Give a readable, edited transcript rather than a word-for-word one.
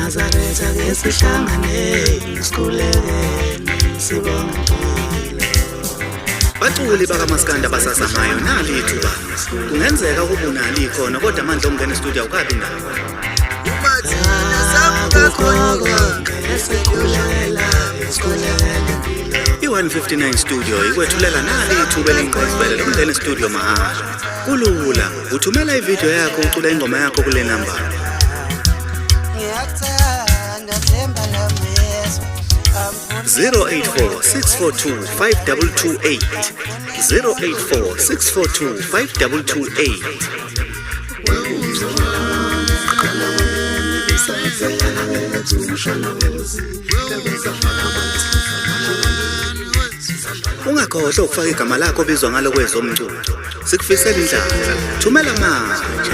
MaNazaretha ke sihlanganeni sikhulekeni sibonge impilo. Baculi bakamaskandi abasazamayo nali ithuba. Kungenzeka ukuba unalo ikhono kodwa amandla okungena estudio awukabi nawo. Akukho konke esikhulekelayo sikhulekele impilo. I-159 Studio ikwethulela nali ithuba eliyingqayizivele lokungena estudio mahhala. Kulula, uthumela ividiyo yakho ucula ingoma yakho kule namba. Ngiyakuthanda themba lami Yesu. 084 642 5228 084 642 5228. Ungakhohlwa ukufaka igama lakho obizwa ngalo kwezomculo. Sikufisela inhlanhla. Thumela manje.